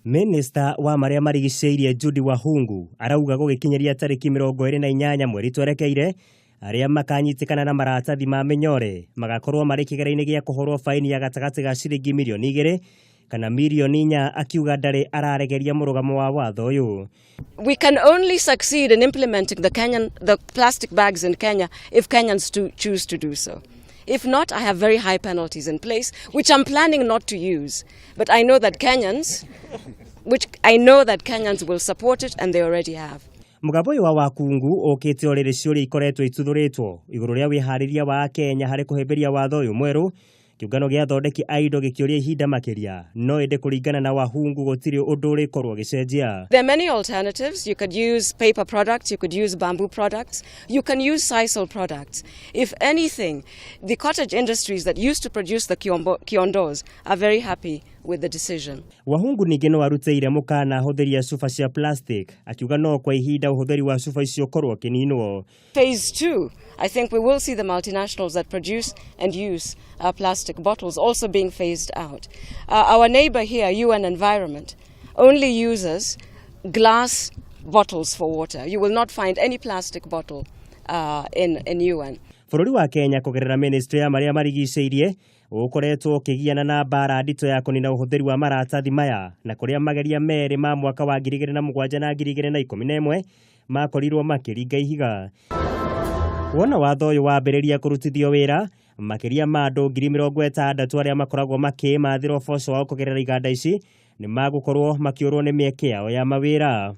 Minista wa marĩa marigicĩirie Judy Wahungu arauga gũgĩkinyĩria tarĩki 28 mweri twerekeire, arĩa makanyitĩkana na maratathi ma mĩnyore magakorwo marĩ kĩgera-inĩ gĩa kũhũrwo faini ya gatagatĩ ga ciringi mirioni 2 kana mirioni 4, akiuga ndarĩ araregeria mũrũgamo wa watho ũyũ. We can only succeed in implementing the plastic bags in Kenya if Kenyans choose to do so. If not, I have very high penalties in place, which I'm planning not to use. But I know that Kenyans will support it, and they already have. Mũgambo ũyũ wa Wakungu ũkĩte o rĩrĩ ciũria ikoretwo ituthũrĩtwo igũrũ rĩa wĩharĩria wa Kenya harĩ kũhĩmbĩria watho ũyũ mwerũ, kĩũngano gĩa athondeki a indo gĩkĩũria ihinda makĩria, no ĩndĩ kũringana na Wahungu gũtirĩ ũndũ ũrĩkorwo ũgĩcenjia. There are many alternatives. You could use paper products, you could use bamboo products, you can use sisal products. If anything, the cottage industries that used to produce the kiondos are very happy with the decision. Wahungu ningĩ no arutĩire mũkana ahũthĩri a cuba cia plastic, akiuga no kwa ihinda ũhũthĩri wa cuba icio ũkorwo ũkĩninwo. Phase two, I think we will see the multinationals that produce and use plastic bottles also being phased out. Our neighbor here, UN Environment, only uses glass bottles for water. You will not find any plastic bottle in UN. Bũrũri wa Kenya kũgerera ministry ya marĩa marigicĩirie ũkoretwo ũkĩgiana na mbara nditũ ya kũnina ũhũthĩri wa maratathi maya, na kũrĩa mageria merĩ ma mwaka wa 2007 na 2011 makorirwo makĩringa ihiga. Wona watho ũyũ wambĩrĩria kũrutithio wĩra, makĩria ma andũ 60,000 arĩa makoragwo makĩmathĩra ũboco wao kũgerera iganda ici nĩ magũkorwo makĩũrwo nĩ mĩeke yao ya mawĩra.